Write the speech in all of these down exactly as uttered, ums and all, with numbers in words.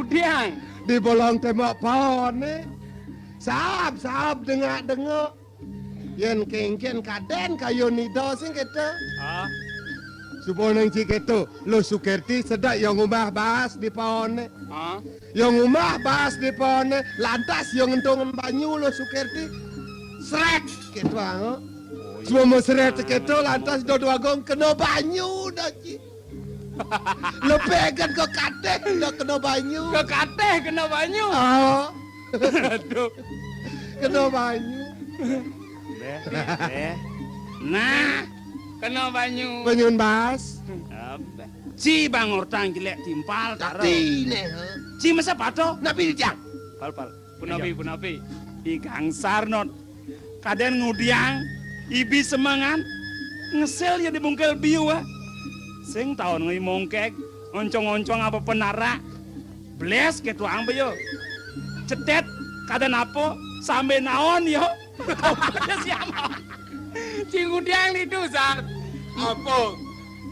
Tiang. Di bolong tembok paoné. Saab, saab, dengak-dengok. Yén kénkén kadén kayun ida sing kéto. Ah. Suba nang ci kéto, Luh Sukerti sedek ya ngumah baas di paoné. Ah. Ya ngumah baas di paoné, lantas ya ngentungang banyu Luh Sukerti. Srét kéto, ah. Oh, iya. Suba mau srét kéto, lantas Déwa Agung kena banyu dah, ci. Lebih kan ka katih, dah kena banyu. Ka katih kena banyu? Ah. Aduh. Kena banyu. Béh, béh, béh. Nah, kena banyu. Banyuné baas. Abah. Ci bang ortang jelék timpal, tara. Tapi né, ha? Ci masa pato? Napi, Jang? Pal, pal. Punapi, ayo. Punapi. I Gangsar not. Kadén ngudiang, ibi semengan, ngesil ya di bungkil biu, ah. Sing taun ngi mongkég, oncong-oncong apa penara. Blés kéto ang ba ya. Cedét, kadén apa, sambé naon ya. Ya siam. Ci ngudiang ditu, Sar. Apa?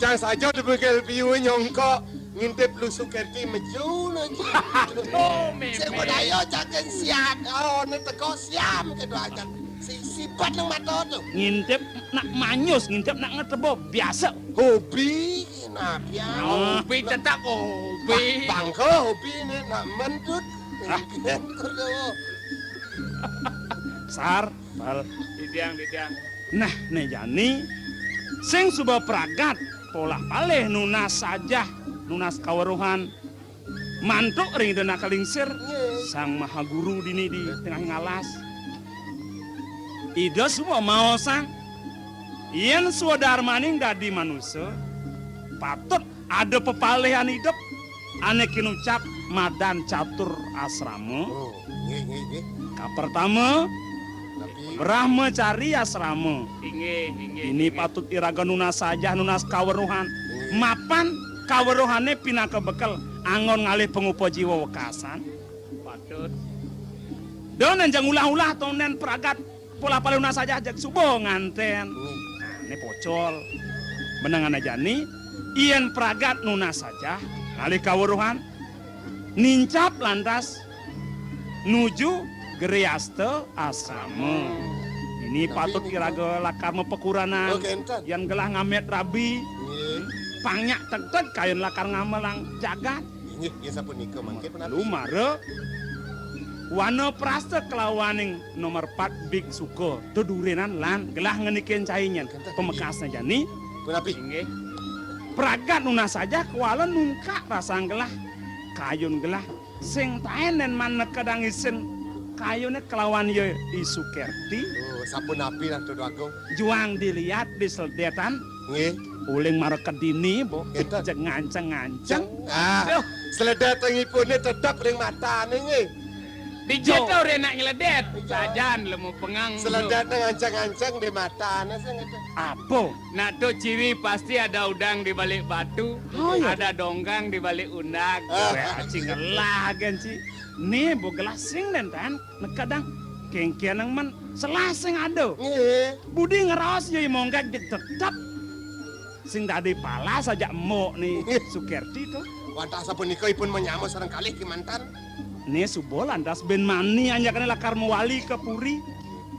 Jang saja di bungkil biu nyongkok. Ngintip Luh Sukerti meju, nah, ci. Aduh, mémé. Sing bedaya cangkén siam. Oh, né teka siam kéto acan. Si, sibat nang mata to. Ngintip nak manyus, ngintip nak ngetebo, biasa. Hobi, nah, biasa. Hobi tetep hobi. Ba-, bangga hobi né nak mentut. Ah. Sar, Pal. Titiang, titiang. Nah, né jani, sing suba pragat, polah palih nunas sajah, nunas kaweruhan, mantuk ring Ida Nakalingsir, nggih, Sang Maha Guru dini di tengahing alas. Ida suba maosang, yén swadarmaning dadi manusa, patut ada pepalihan idup ané kinucap madan catur asrama. Oh, nggih, nggih, nggih. Kapertama, napi? Brahmacari asrama. Inggih, inggih, ini inggih. Patut iraga nunas sajah, nunas kaweruhan. Inggih. Mapan kaweruhané pinaka bekel anggon ngalih pangupa jiwa wekasan. Patut. Da nénjang ulah-ulah tondén pragat polah palih nunas sajah jeg suba nganten. Hmm. Nah, né pocol. Benengané jani, yén pragat nunas sajah, ngalih kaweruhan, nincap lantas nuju grehasta asrama. Ini tapi patut niku iraga lakar mapakuranan. Oh, kénten. Yén gelah ngamét rabi, nggih, pang nyak tegteg kayun lakar ngamelang jagat. Inggih, inggih sapunika mangkin punapi. Lumara wanaprasta kelawaning nomor pat big suka, dedurinan lan gelah ngenikin cai nyén. Kénten. Pamekasné jani. Punapi? Inggih. Pragat nunas sajah kuala nungkak rasang gelah, kayun gelah, sing taén nén man nekedang isin kayuné kelawan ya I Sukerti. Oh, sapunapi lah, Déwa Agung? Juang diliat, disledétan. Nggih. Uling mara kedini, Bu. Kénten. Jeg nganceng-nganceng. Ceng. Ah, aduh. Sledétangipuné tetep ring matané, nggih. Dijé to ora nak nyledét. Iya. Sajan lemu pengang. Sledétné nganceng-nganceng di matané sing itu. Apa? Nak to ciwi pasti ada udang di balik batu, oh, iya, ada dongkang di balik undak. Ah. Wéh, cing ngelah gén, ci. Né, Bu, gelah sing nénten. Nekadang kéngkén nang men selah sing ada. Nggih. Budi ngraos ya mongkég jeg tetep sing dadi palas ajak embok né Sukerti to. Wantah sapunika ipun manyama sareng kalih kémanten. Né suba lantas bin mani anjakané lakar mawali ka puri.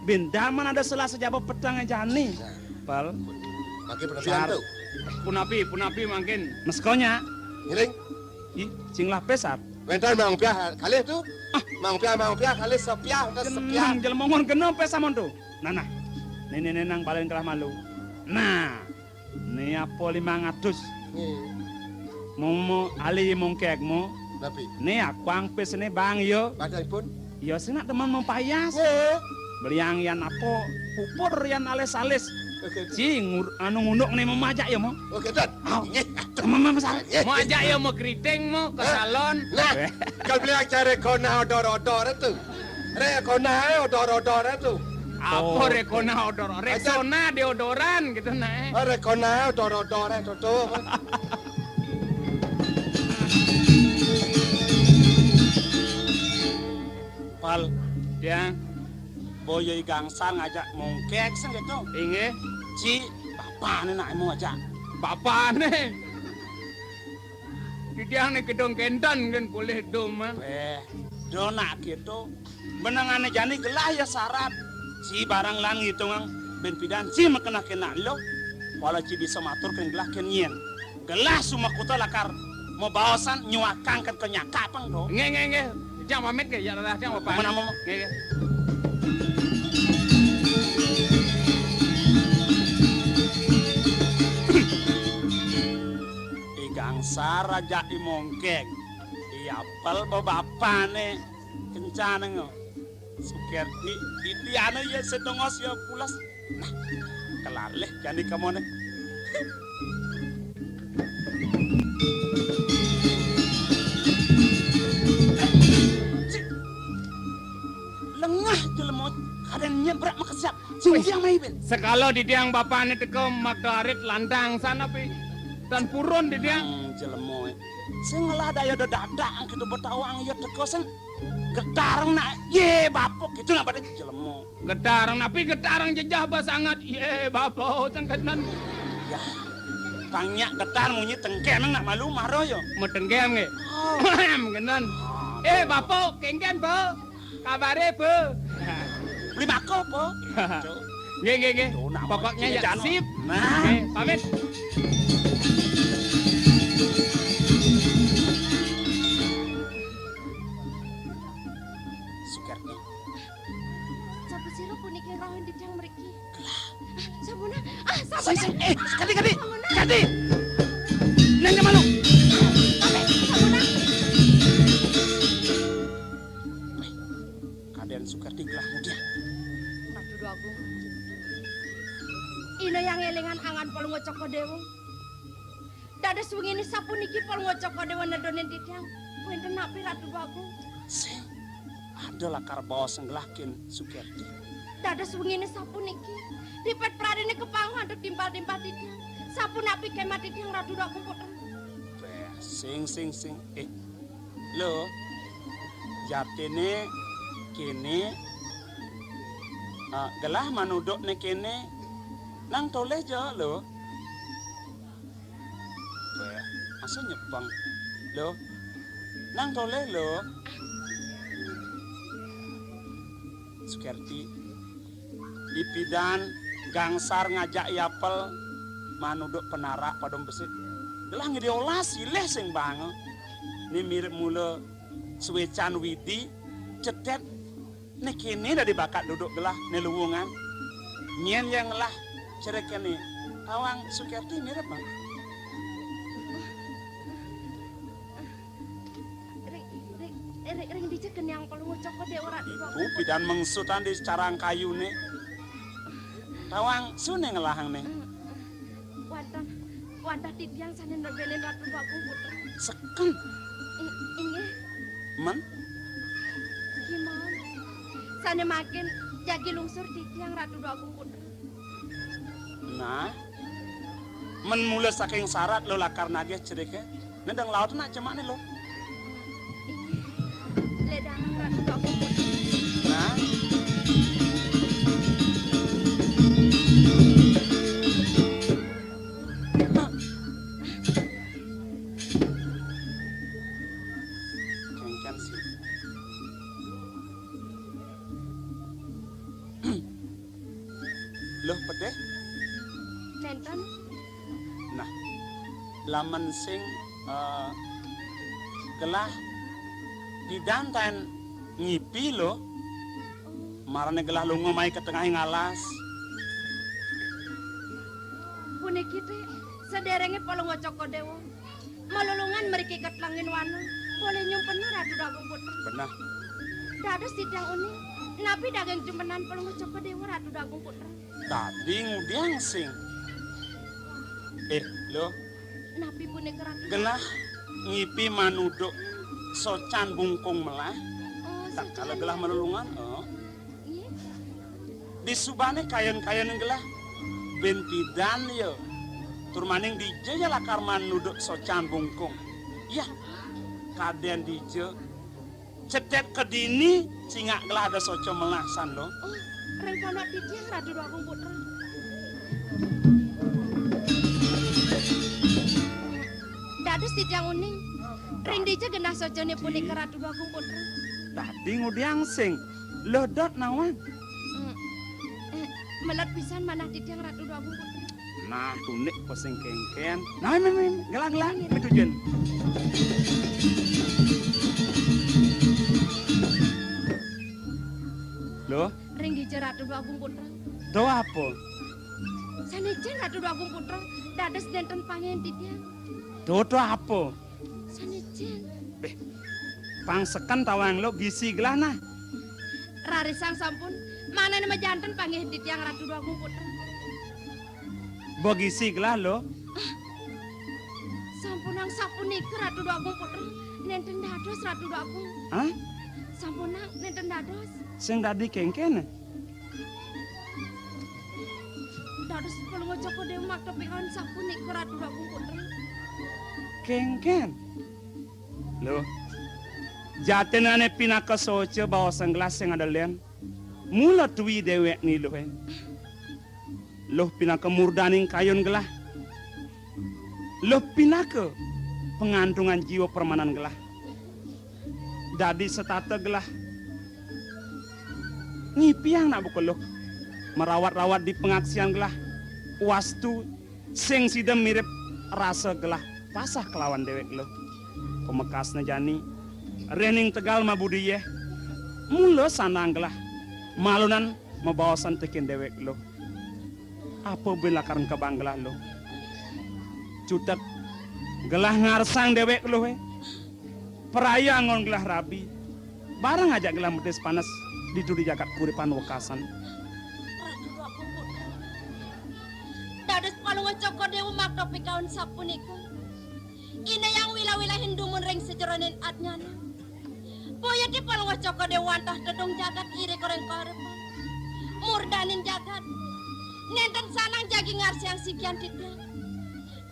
Bin daman ada selah sajaba peteng jani. Nah. Pal. Mangkin punapi, Sar. Antu? Punapi, punapi mangkin. Meskonya. Ngiring. Ih, cing lah pesat. Wénten Mang Piah kalih tu. Ah. Mang Piah, Mang Piah kalih sepiah, udah sepiah. Genah, jelema ngon genah pé samonto. Nah, nah. Né, né, né nang paling kalah malu. Nah. Né apa limang atus? Nggih. Mo, mo, ali mongkég mo. Napi? Né akuang pis né bang ya. Badanipun? Ya sing nak demen mapayas. Nggih. Beliang yan apa? Pupur yan alis-alis. Oke. Ci ngur-, anu ngunduk né mamajak ya mo. Oke, Dad. Au. Nggih. Temen mama salah. Nggih. Mau ajak ya mau keriting mau ke salon. Nah, eh, kalau beliang cari kona odor-odor itu. Rek kona odor-odor itu. Apa, oh, rek kona odor? Rexona deodoran gitu nah. Oh, rek kona odor-odor itu tuh. Pal. Ya. Boya I Gangsar ngajak mongkég sing gitu. Inggih. Ci, bapané nak mau ajak. Bapané. Titiang né kidung kénten kan polih dum, ah. Eh, do nak kéto. Benengane jani gelah ya sarat. Ci barang lan ngitungang ben pidan ci makeneh-keneh lo. Wala ci bisa matur kén gelah kén nyén. Gelah sumakuta lakar mabaosan nyuakang kén kenyakapang to. Nggih, nggih, nggih. Titiang pamit nggih, ya lelah titiang bapak. Aman, aman, aman. Nggih, nggih. I gangsar raja i mongkeng. I apel bebapane kencana ngo. Sukerti, titiang ya sedengos ya pules. Nah, kelalih jani kemone. Lengah jelema, kadén nyebrak makesiat. Sing Wih, tiang mai ben. Sekala titiang bapane teka makta arit lantang sanapi. Tan purun titiang. Hmm, jelema. Sing ngelah daya dedadak kita betawang ya teka sing getar nak ye bapuk gitu nak pada jelema. Getar napi getar jejeh basanget. Ye, bapa, tengkenan. Ya. Tang nyak getar munyi tengkem nak malu maro yo. Metengkem nggih. Oh. Kenan. Eh, bapa, kengken, Pak. Kabare, Pak. Beli mako, Pak. Nggih, nggih, nggih. Tuh, nak pokoknya ya sip. Nah. Nggih, pamit. Sukerti. Sapa sira puniki rauhin titiang mriki? Gelah. Ah, sampuna. Ah, sampuna. Sing, sing. Eh, Kadi, Kadi. Sampuna. Kadi. Nang jamalu. Sampai, sampuna. Kadén Sukerti gelah mudian. Ratu Déwa Agung. Ina yang elingan angan Palungguh Cokor Déwa. Dados wengine sapuniki Palungguh Cokor Déwa nedonin titiang. Wénten napi Ratu Déwa Agung? Sing ada lakar baos nggelahin Sukerti. Dados wengine sapuniki, dipet prarine kepangu antuk timpal-timpal titiang. Sapunapi kemah titiang Ratu Déwa Agung putra? Béh, sing, sing, sing. Eh, lo, jatine kene, ah, gelah manuduk ne kene, nang toleh ja lo. Béh, asa nyepeng. Lo, nang toleh lo. Sukerti, ipidan gangsar ngajak i apel manuduk penarak padum besik. Gelah ngidih olas silih sing banga. Ni mirip mula suécan widi, cetet. Né kéné dadi bakat duduk gelah né luwungan. Nyén yang ngelah cerik kéné. Tawang Sukerti mirip, Bang. Ring, ring, ring, ring dija geniang Palungguh Cokor Déwa Ratu Ibu Déwa Agung. Pidan mengsutan di carang kayuné. Tawang suné ngelahang né. Wantah, wantah titiang sané nebénin Ratu Déwa Agung putra. Seken. I-, inggih. Men? Gimana? Sané makin jagi lungsur titiang Ratu Déwa Agung putra. Nah, men mula saking sarat lo lakar nagih ceriké, nendang laut nak cemakné lo. Inggih. Ledang Ratu Déwa Agung putra. Nah. Kéngkén sih. Loh, pedih? Nénten. Nah, lamun sing, eh, gelah pidan taén ngipi lo, marané gelah lunga mai ka tengahing alas. Puniki té sadéréngé Palungguh Cokor Déwa malulungan mriki ka Telenging Wana, polih nyumpena Ratu Déwa Agung Putra. Beneh. Dados titiang uning, napi daging jumpenan Palungguh Cokor Déwa Ratu Déwa Agung Putra? Dadi ngudiang sing. Eh, lo. Napi punika, Ratu? Gelah ngipi manuduk socan bungkung melah. Oh, tatkala socan gelah bungkung. Malulungan, oh. Nggih. Disubané kayon-kayon gelah ben pidan ya. Tur maning dija ya lakar manuduk socan bungkung. Yah, kadén dija. Cedhak kedini cingak gelah ada soca melasan lo. Oh, ring pondok titiang Ratu Déwa Agung Putra. Dados titiang uning, Ring dija genah socané punika, Ratu Déwa Agung Putra? Dadi ngudiang sing ledot nawang. Hmm. Eh, melet pisan manah titiang, Ratu Déwa Agung Putra. Nah, tunik apa sing kénkén. Nah, mén, mén, gelah, gelah, mitujon. Loh? Ring dija, Ratu Déwa Agung Putra? To apa? Sané jén, Ratu Déwa Agung Putra, dados nénten panggihin titiang. To, to apa? Sané jén. Béh, pang seken tawang lo gisi gelah nah. Rarisang sampun, mangdané majanten panggihin titiang, Ratu Déwa Agung Putra. Mbok gisi gelah lo. Ah, sampunang sapunika, Ratu Déwa Agung Putra. Nénten dados, Ratu Déwa Agung. Hah? Sampunang nénten dados. Sing dadi kénkén? Dados Palungguh Cokor Déwa makta pikawin sapunika, Ratu Déwa Agung Putra. Kénkén? Loh, jatinané pinaka soca baosang gelah sing ada lén. Mula dwi déwék niluhé. Luh pinaka murdaning kayun gelah. Luh pinaka pangantungan jiwa permanan gelah. Dadi setata gelah. Ngipiang nak buka luh. Marawat-rawat di pangaksian gelah. Wastu sing sida mirip rasa gelah pasah kelawan déwék luh. Pamekasna jani, réning tegal mabudi yéh. Mula sandang gelah. Malunan mabaosan tekén déwék luh. Apa buin lakar ngkebang gelah luh? Cutet gelah ngarsang déwék luhé. Praya anggon gelah rabi. Bareng ajak gelah metis panes ditu di jagat kuripan wekasan. Ratu Déwa Agung Putra. Dados Palungguh Cokor Déwa makta pikawin sapunika. Inayang wilah-wilahin dumun ring sajeroning adnyana. Boya ti Palungguh Cokor Déwa wantah tedung jagat irik ring kauripan. Murdanin jagat. Nénten sandang jagi ngarsiang sikian titiang.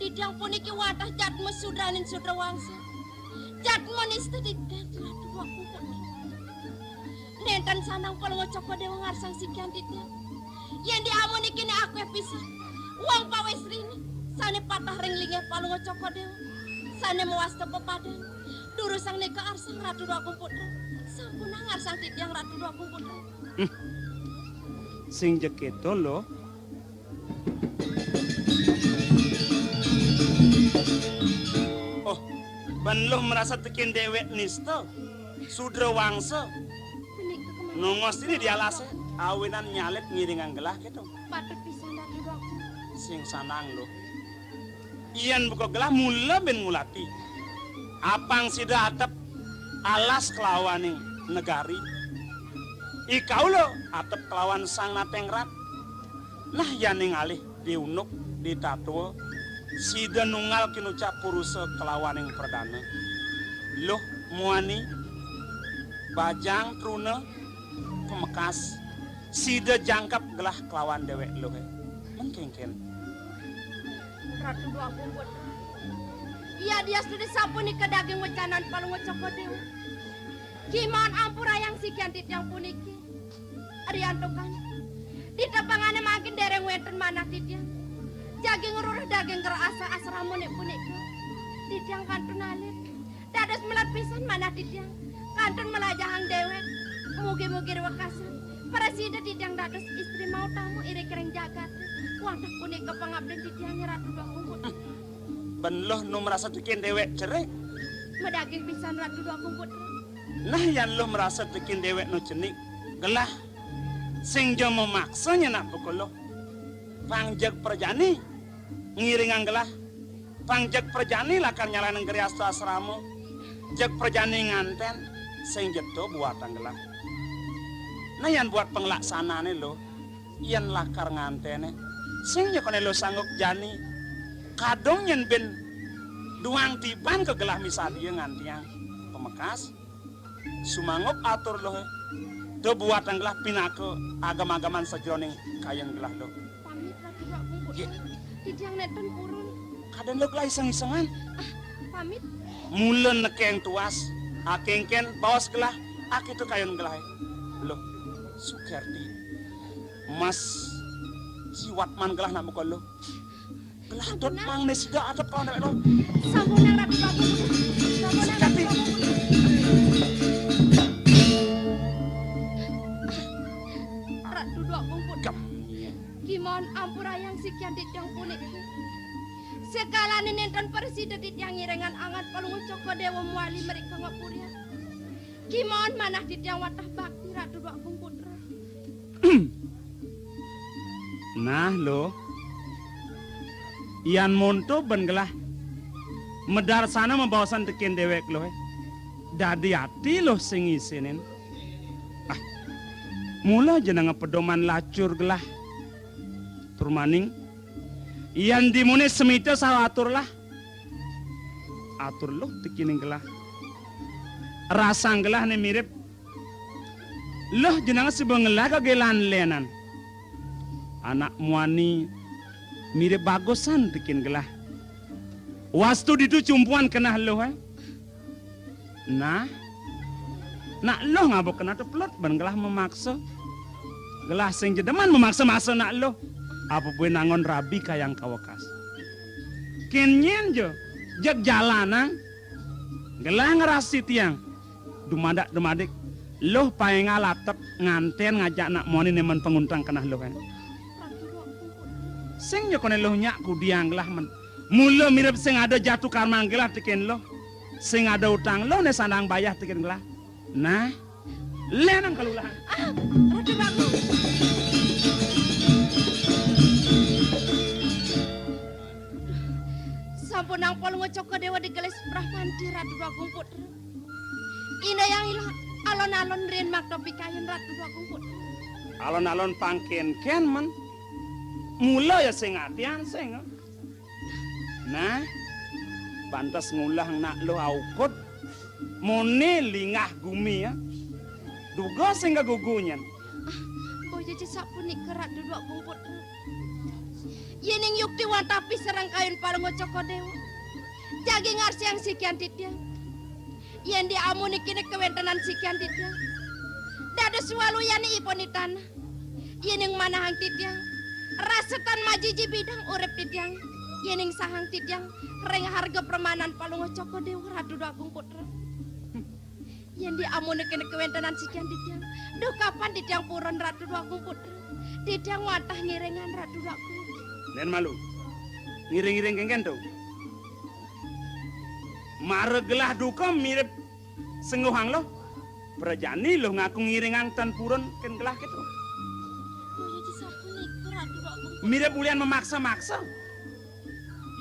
Titiang puniki wantah jadma sudraning sudra wangsa. Jadma nista titiang, Ratu Déwa Agung Putra. Nénten sandang Palungguh Cokor Déwa ngarsang sikian titiang. Yén diamunika né akéh pisan wong pawestriné sané patah ring linggih Palungguh Cokor Déwa, sané mawasta pepadan. Durusang nika arsang, Ratu Déwa Agung Putra. Sampunang arsang titiang, Ratu Déwa Agung Putra. Hmm. Sing ja kéto, Luh. Oh, ben Luh marasa tekén déwék nista, sudra wangsa. Punika kémanten. Nongos dini di alasé, awinan nyalit ngiringang gelah kéto. Patut pisan, Ratu Déwa Agung. Sing sandang, Luh. Yén buka gelah mula buin ngulati. Apang sida atep alas kelawaning negari. I kaula atep kelawan Sang Natengrat. Nah, yan ningali di unduk, di tatwa, sida nunggal kinucap purusa kelawaning pradana. Luh muani, bajang truna, pamekas, sida jangkep gelah kelawan déwék Luhé. Men kénkén. Ratu Déwa Agung Putra. Yadiastune sapunika daging wecanan Palungguh Cokor Déwa. Kémaon ampurayang sikian titiang puniki. Riantukan. Di tepengané mangkin déréng wénten manah titiang. Jagi ngruruh daging ngrasa asramané punika. Titiang kantun alit. Dados melet pisan manah titiang. Kantun mlajahang déwék. Mugi-mugi riwekasan prasida titiang dados istri mautama irik ring jagat. Wantah punika pangabdin titiang, Ratu Déwa Agung Putra. Ben Luh nu marasa tekén déwék cerik. Madaging pisan, Ratu Déwa Agung Putra. Nah, yan Luh marasa tekén déwék nu cenik, gelah sing ja mamaksa nyenak buka Luh. Pang jeg prajani ngiringang gelah. Pang jeg prajani lakar nyalanin griasta asrama. Jeg prajani ngantén, sing ja to buatang gelah. Nah, yan buat panglaksanané, Luh, yén lakar nganténé, sing ja koné Luh sanggup jani. Kadung yén buin duang tiban ka gelah misadia ngantiang. Pamekas, sumanggup atur Luh, to buatang gelah pinaka agem-ageman sajeroning kayun gelah Luh. Pamit, Ratu Déwa Agung Putra. Nggih. Titiang nénten purun. Kadén Luh gelah iseng-isengan. Ah, pamit. Mula nekéng tuas, akéngkén baos gelah, akéto kayun gelahé. Luh, Sukerti. Mas, siwat man gelah nak buka Luh. Gelah dot. Sampunang. Mangdané sida atep kelawan déwék Luh. Sampunang, Ratu Déwa Agung Putra. Sukati. Ratu Dua Kumpul. Kemien. Kimaon ampurayang sikian titiang punika. Sekalane nenten prasida titiang ngiringang angan Palungguh Cokor Dewa mawali mrika ngapurian. Kimaon manah titiang wantah bakti Ratu Dua Kumpul. Nah, Luh. Yan monto ben gelah madarsana mabaosan tekén déwék Luh. Dadi ati Luh sing isinin. Ah, mula jenenga pedoman lacur gelah. Tur maning, yan dimuné semita saha atur Luh. Atur Luh tekéning gelah. Rasang gelah né mirip Luh jenenga suba ngelah kagélan lénan. Anak muani mirip bagusan tekén gelah. Wastu ditu cumpuan keneh Luh, eh. Nah, nak Luh ngaba keneh teplet ban gelah mamaksa. Gelah sing ja demen mamaksa-maksa nak Luh. Apa buin nangon rabi kayang kawekas. Kén nyén ja, jeg jalanang. Gelah ngrasi tiang. Dumadak-dumadik, Luh paénggal atep ngantén ngajak anak muani né men panguntang keneh Luh, eh. Sing ja koné Luh nyak kudiang gelah men. Mula mirip sing ada jatu karmang gelah tekén Luh. Sing ada utang Luh né sandang bayah tekén gelah. Nah, lénan kalulahan. Ah, Ratu Bagus. Sampunang Palungguh Cokor Déwa digelis Brahmanti Ratu Dua Kumpul. Indayang ila alon-alon riin makta pikayun Ratu Dua Kumpul. Alon-alon pang kénkén men. Mula ya sing atian sing. Nah, pantes ngulah nak Luh aukud. Muni linggah gumi ya. Duga sing kagugu nyén. Ah, boya ja sapunika Ratu Dua Kumpul. Yéning yukti wantah pisareng kayun Palungguh Cokor Déwa. Jagi ngarsiang sikian titiang. Yén diamunikina kawéntenan sikian titiang, dados waluyané ipun i tanah. Yéning manahang titiang, rasetan majiji bidang urip titiang. Yéning sahang titiang, ring harga pramanan Palungguh Cokor Déwa Ratu Dua Agung Putra. Yén diamunikina kawéntenan sikian titiang, duh kapan titiang purun Ratu Dua Agung Putra? Titiang wantah ngiringang Ratu Dua Agung. Lén malu. Ngiring-ngiring kénkén to. Mara gelah duka mirip sengguhang Luh. Prajani Luh ngaku ngiringang tan purun kén gelah kéto. Boya ja sapunika, Ratu Dua Agung. Mirip ulian mamaksa-maksa.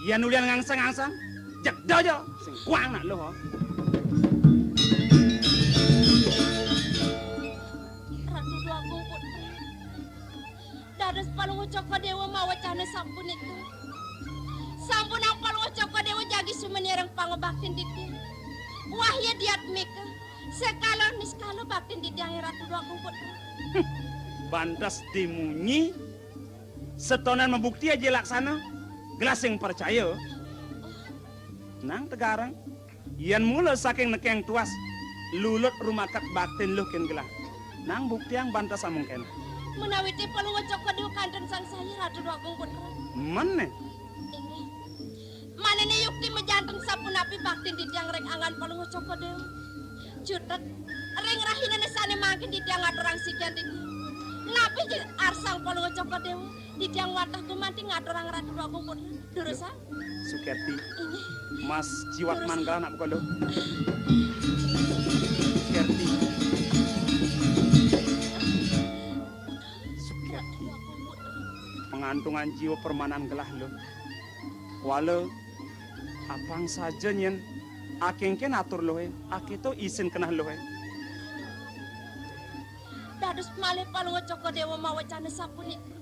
Yén ulian ngangsang-ngangsang, jeg da ja. Sing kuang nak Luh, ha. Ratu Dua Agung Putra. Dados Palungguh Cokor Déwa mawecana sapunika. Sampunang Palungguh Cokor Déwa jagi sumeni ring pangubaktin titiang. Wahya diatmika, sekala niskala baktin titiang Ratu Dua Agung Putra. Bantes dimunyi, setonan mabukti aja laksana, gelah sing percaya. Nang tegarang. Yén mula saking nekeng tuas, lulut rumakat baktin Luh kén gelah. Nang buktiang bantes amung kéné. Menawi ti Palungguh Cokor Déwa kantun sangsaya Ratu Dua Agung Putra. Men né. Inggih. Maniné yukti majanten sapunapi baktin titiang ring anggan Palungguh Cokor Déwa. Jutet, ring rahinané sané mangkin titiang ngaturang sikian titiang. Napi ja arsang Palungguh Cokor Déwa, titiang wantah gumanti ngaturang Ratu Dua Agung Putra. Durusang. Sukerti. Inggih. Mas jiwat. Terus. Mangga anak buka Luh. Sukerti. Sukerti. Pengantungan jiwa permanan gelah Luh. Wala apang saja nyén akénkén atur Luhé, akéto isin keneh Luhé. Dados malih Palungguh Cokor Déwa mawecana sapunika.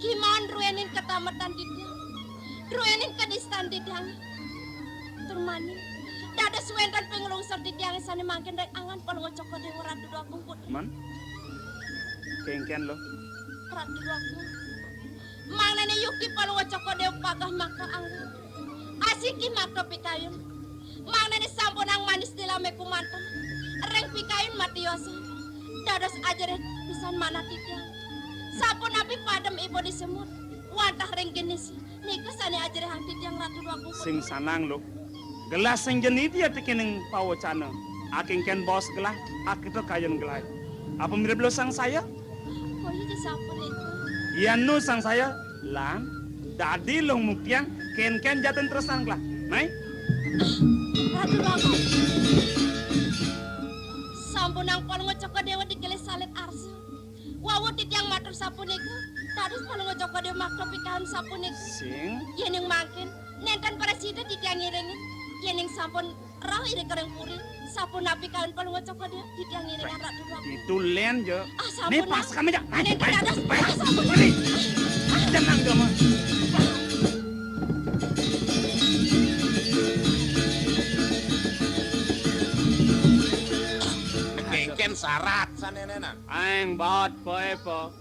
Kimaon druéning katametan titiang, druéning kadistan titiang. Tur maning, dados wénten panglungsur titiang sané mangkin ring anggan Palungguh Cokor Déwa Ratu Dua Agung Putra. Men? Kénkén Luh. Ratu Dua Agung. Mangdané yukti Palungguh Cokor Déwa pageh makta angga. Asiki makta pikayun. Mangdané sampunang manis dilamé kumanten. Ring pikayun matiosan. Dados ajerih pisan manah titiang. Sapunapi padem ipun disemut. Wantah ring genis. Nika sané ajerihang titiang Ratu Dua Agung Putra. Sing sanang Luh. Gelah sing jeniti ya tekening pawacana. Akéngkén baos gelah, akita kayun gelah. Apa mirib lu sangsaya? Kaya disapunika. Yén nu sangsaya, lan dadi lu muktiang kénkén jatin tresnan gelah. Mai. Ratu Rama. Sampunang Palungguh Cokor Déwa dikelih salib arsa. Wau titiang matur sapunika, dados Palungguh Cokor Déwa makta pikayun sapunika. Sing. Yéning mangkin, nénten prasida titiang ngiringin. Yéning sampun rauh iri kering puri, sapunapi kawin Palungguh Cokor Déwa, titiang ngiringan Ratu Prabu. Itu lén, Jo. Ah, sampun, Nih, pas kami, Jo. Nénten dados. Ah, sampun. Ini. Tenang, Jo, Mas. Kénkén syarat sanénénan. Aéng baot paé, Pa.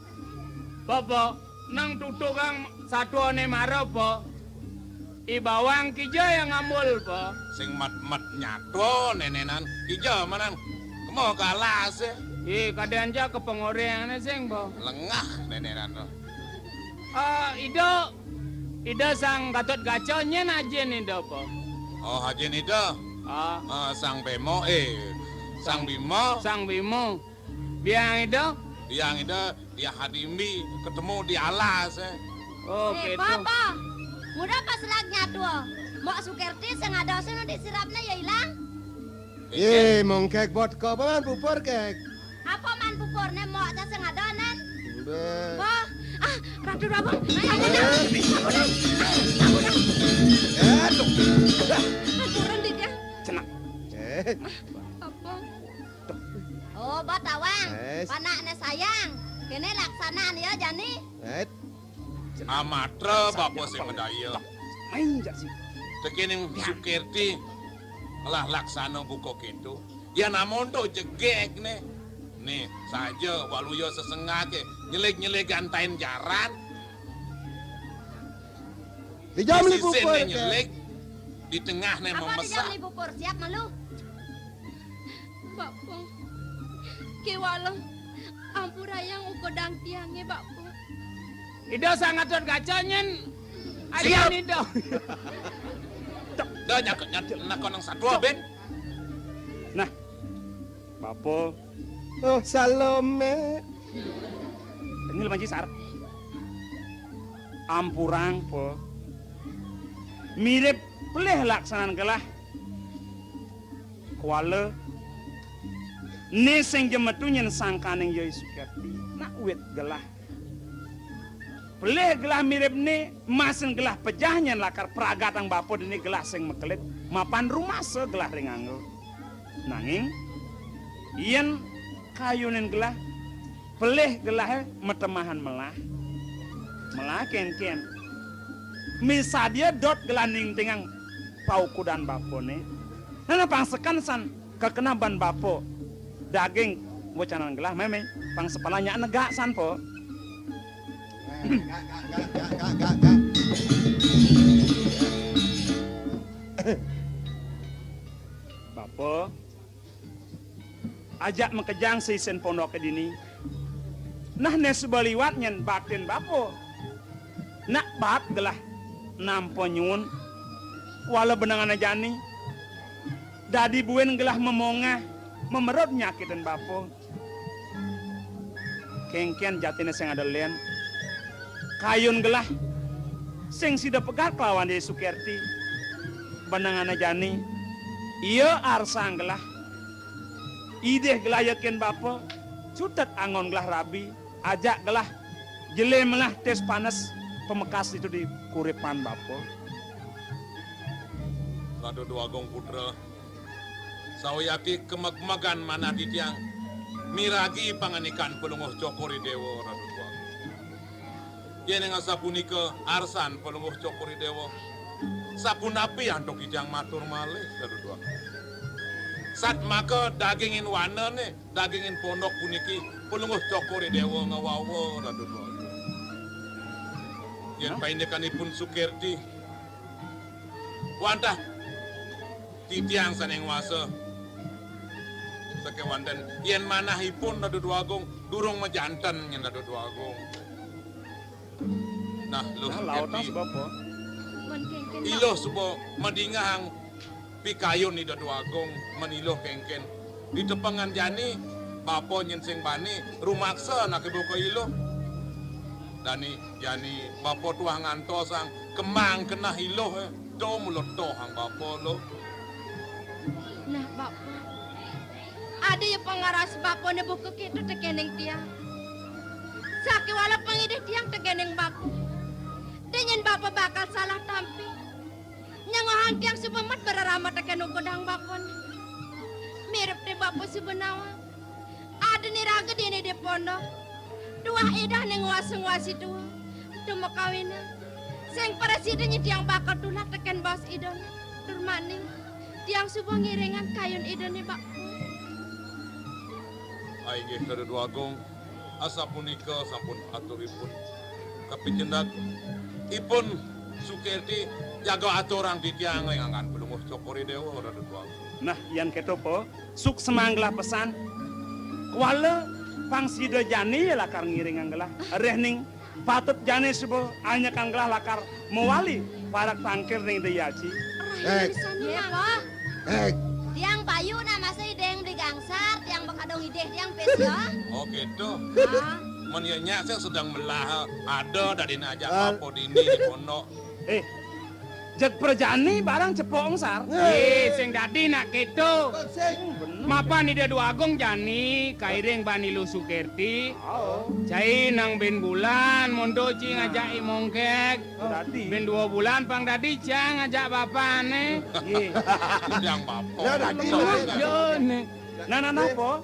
Bapa, nang tutugang satuané mara, Pa. I Bawang kija ya ngambul, Pa. Sing mat-mat nyatua nénénan, kija manang. Kema ka alasé. I kadén ja ka pangoréngané sing, Pa. Lengah nénénan to. Ah, Ida, Ida Sang Gatot Kaca nyén ajin Ida, Pa. Oh, ajin Ida. Ah. Ah, Sang Bima, eh, Sang Bima. Sang Bima. Biang Ida? Biang Ida, dia hadimbi ketemu di alas, eh. Oh, eh, gitu. Papa, muda pas lag nyatua. Mok Sukerti sing ada sing disirapnya ya ilang. Yé, mong kék bot ko, apa man pupur kék? Apa man pupurné mok ca sing ada, Nen? Bé. Wah, ah, Ratu Rawang, ayo, ayo, ayo, ayo, ayo. Eh, tuh. Turun di dia. Cenah. Eh. Apa? Oh, Bot Awang. Wes. Panakné sayang. Kéné laksanaan ya, jani. Eh. Amatra bapa sing medaya. Main jak sih. Tekening Sukerti. Lah laksana buka kéto. Ya namonto jegég né. Nih, saja waluya sesengake. Nyelég-nyelég gantain jaran. Di jam di sisih pupur, né nyelég, di tengah né memesak. Apa di jam di pupur? Siap malu. Bapa. Kéwala. Ampurayang ukodang tiangé, Bapa. Ida Sang Gatot Kaca nyén. Siap. Adian Ida. Dah nyakut nyakut nak konang satua, Ben. Nah. Bapa. Oh, Salome. Tengil manci sar. Ampurang, Pa. Mirip pelih laksanan gelah. Kuala. Né sing jemetu nyén sangkaning Yai Sukerti. Nak wit gelah. Pelih gelah mirip né, masin gelah pejah nyén lakar pragatang bapa dini gelah sing makelit, mapan rumasa gelah ring angga. Nanging, yén kayunin gelah, pelih gelahé matemahan melah. Melah kénkén. Misadia dot gelah ningtingang paukudan bapané. Nah, nah, pangsekan san kekenaban bapa. Daging wacanan gelah mémé. Pangsepalan nyak negak san, Pa. Bapa, ajak makejang sisin pondoké dini. Nah, né suba liwat nyén batin bapa. Nak bat gelah nampa nyuun. Wala benengané jani. Dadi buin gelah memongah, memerut nyakitin bapa. Kénkén jatiné sing ada lén. Kayun gelah sing sida pegat kelawan Dé Sukerti. Benengané jani, ia arsang gelah. Idih gelah yakin bapa, cutet anggon gelah rabi, ajak gelah jelé melah tis panes pamekas ditu di kuripan bapa. Ratu Déwa Agung Putra, sawiaki kemegmegan manah titiang miragi pangandikan Palungguh Cokor I Déwa, Ratu Déwa Agung. Yén ing asapunika arsan Palungguh Cokor I Déwa, sapunapi antuk titiang matur malih, Ratu Déwa Agung. Satmaka dagingin wanané, dagingin pondok puniki, Palungguh Cokor I Déwa ngawawa, Ratu Déwa Agung. Yén paindikanipun Sukerti, wantah titiang sané nguasa. Sakéwanten, yén manahipun Ratu Déwa Agung, durung majanten nyén Ratu Déwa Agung. Nah, Luh, nah, laut Sukerti. Bapa. Iluh suba madingehang Pikayun Ida Dwagung men Iluh kéngkén. Ditepengan jani, bapa nyén sing bani, rumaksa anaké buka Iluh. Dani jani bapa tuah ngantosang kemang keneh Iluh, eh. To mula tohang bapa, Luh. Nah, bapa. Ada ya pangaras bapané buka kéto tekéning tiang. Sakéwala pangidih tiang tekéning bapa. Dén nyén bapa bakal salah tampi. Nyengohang tiang suba mat berarama tekén ukudang bapané. Mirib té bapa suba nawang. Ada niraga dini di pondok. Tuah idah né nguasa-nguasi tua. Tumekawinan. Sing prasida nyén tiang bakal tulak tekén baos idané. Tur mani, tiang suba ngiringang kayun idané bapa. Ah, inggih, Ratu Agung. Asapunika sampun aturipun. Kapicendeg ipun Sukirti jaga aturang titiang ring anggan Palungguh Cokor I Déwa, Ratu Agung. Nah, yén kéto, Pa, suksmang gelah pesan. Kuala pang sida jani lakar ngiringang gelah. Réh ning patut jani suba anyekang gelah lakar mawali parak tangkil ring Ida Aji. Ék. Yé, Pa. Ék. Tiang payu nak masa idih beli gangsar, tiang bakadung idih tiang pis ya. Oh, kéto. Ah. Men ya nyak sing sedeng melah, ada dadiné ajak Ah. Bapa dini di pondok. Eh, jeg prajani barang cepok engsar. Eh. Eh, sing dadi nak kéto. Sing. Bener. Mapan Ida Dwagung jani, kairing bani Luh Sukirti. Oh. Cai nang bin bulan, monto ci ngajak I Mongkek. Dadi. Bin dua bulan pang dadi cang ngajak bapané. Iya. Yang bapa. Ya, dadi. Yo, né. Nah, nah, nah, Po.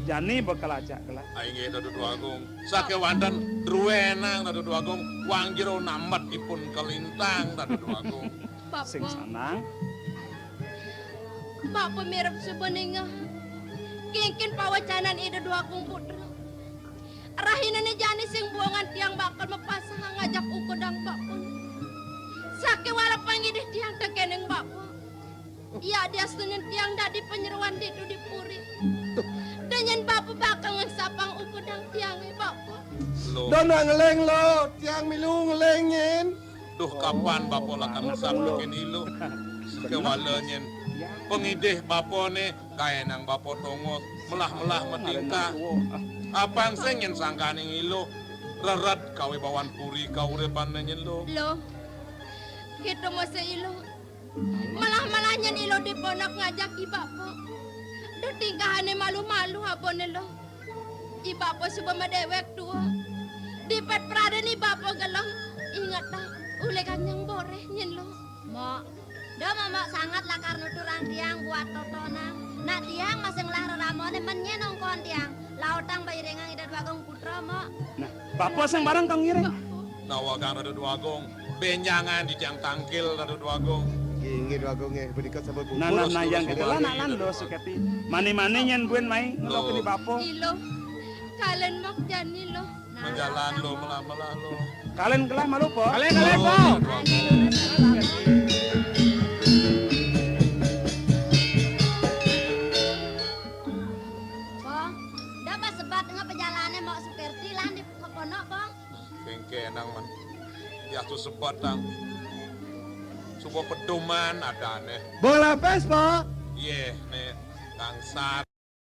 Jani bakal ajak gelah. Ah, inggih, Ratu Agung. Sakéwanten druénang, Ratu Agung. Wang jero nambet ipun kalintang, Ratu Agung. Bapa. Sing sanang. Bapa mirib suba ningeh. Kéngkén pawecanan Ida Dwagung Putra. Rahinané jani sing buungan tiang bakal mapasang ngajak ukudang bapa. Sakéwala pangidih tiang tekéning bapa. Yadiastun tiang dadi panyeroan ditu di puri. Dén nyén bapa bakal ngesapang ukudang tiangé bapa. Loh. Dong ngeling lo, tiang milu ngeling nyén. Duh, kapan bapa lakar ngesapukin Iluh? Kéwala nyén pangidih bapané, kaénang bapa tongos, melah-melah matingkah. Apang sing nyén sangkaning Iluh, rered kawibawan puri kauripané nyén, Luh. Luh, kéto masa Iluh. Melah-melah nyén Iluh di pondok ngajak I Bapa. Duh, tingkahané malu-malu abané, Luh. I Bapa suba madéwék tua. Dipet pradén I Bapa gelem. Ingetang, uli ganyang boréh nyén, Luh. Mok, da Momok sanget lakar nuturang tiang buat totonan. Nak tiang masih ngelah reramané, men nyén ongkon tiang. Lautang bairingang Ida Dwagung Putra, Mok. Nah, Bapa sing bareng kang ngiring. Nawakang Ratu Dwagung, bénjangan di tiang tangkil, Ratu Dwagung. Inggih, Dwagung, nggih. Punika sampun pupus. Nah, nah, nah, yang kita lah nak lan lo, Suketi. Mani-mani nyén buin mai ngelokin Bapa. Iluh, kalen Mok jani, Luh. Menjalan lo, melah-melah lo. Kalen gelah malu, Po. Kalen, kalen, Po. Po, da pas sebat tengah pejalané Mok Sukirti lan di ke pondok, Po. Kéngkén nang men. Ya tu sebat tang. Suba pedoman adané. Bola pes, Po. Yé, né, gangsar.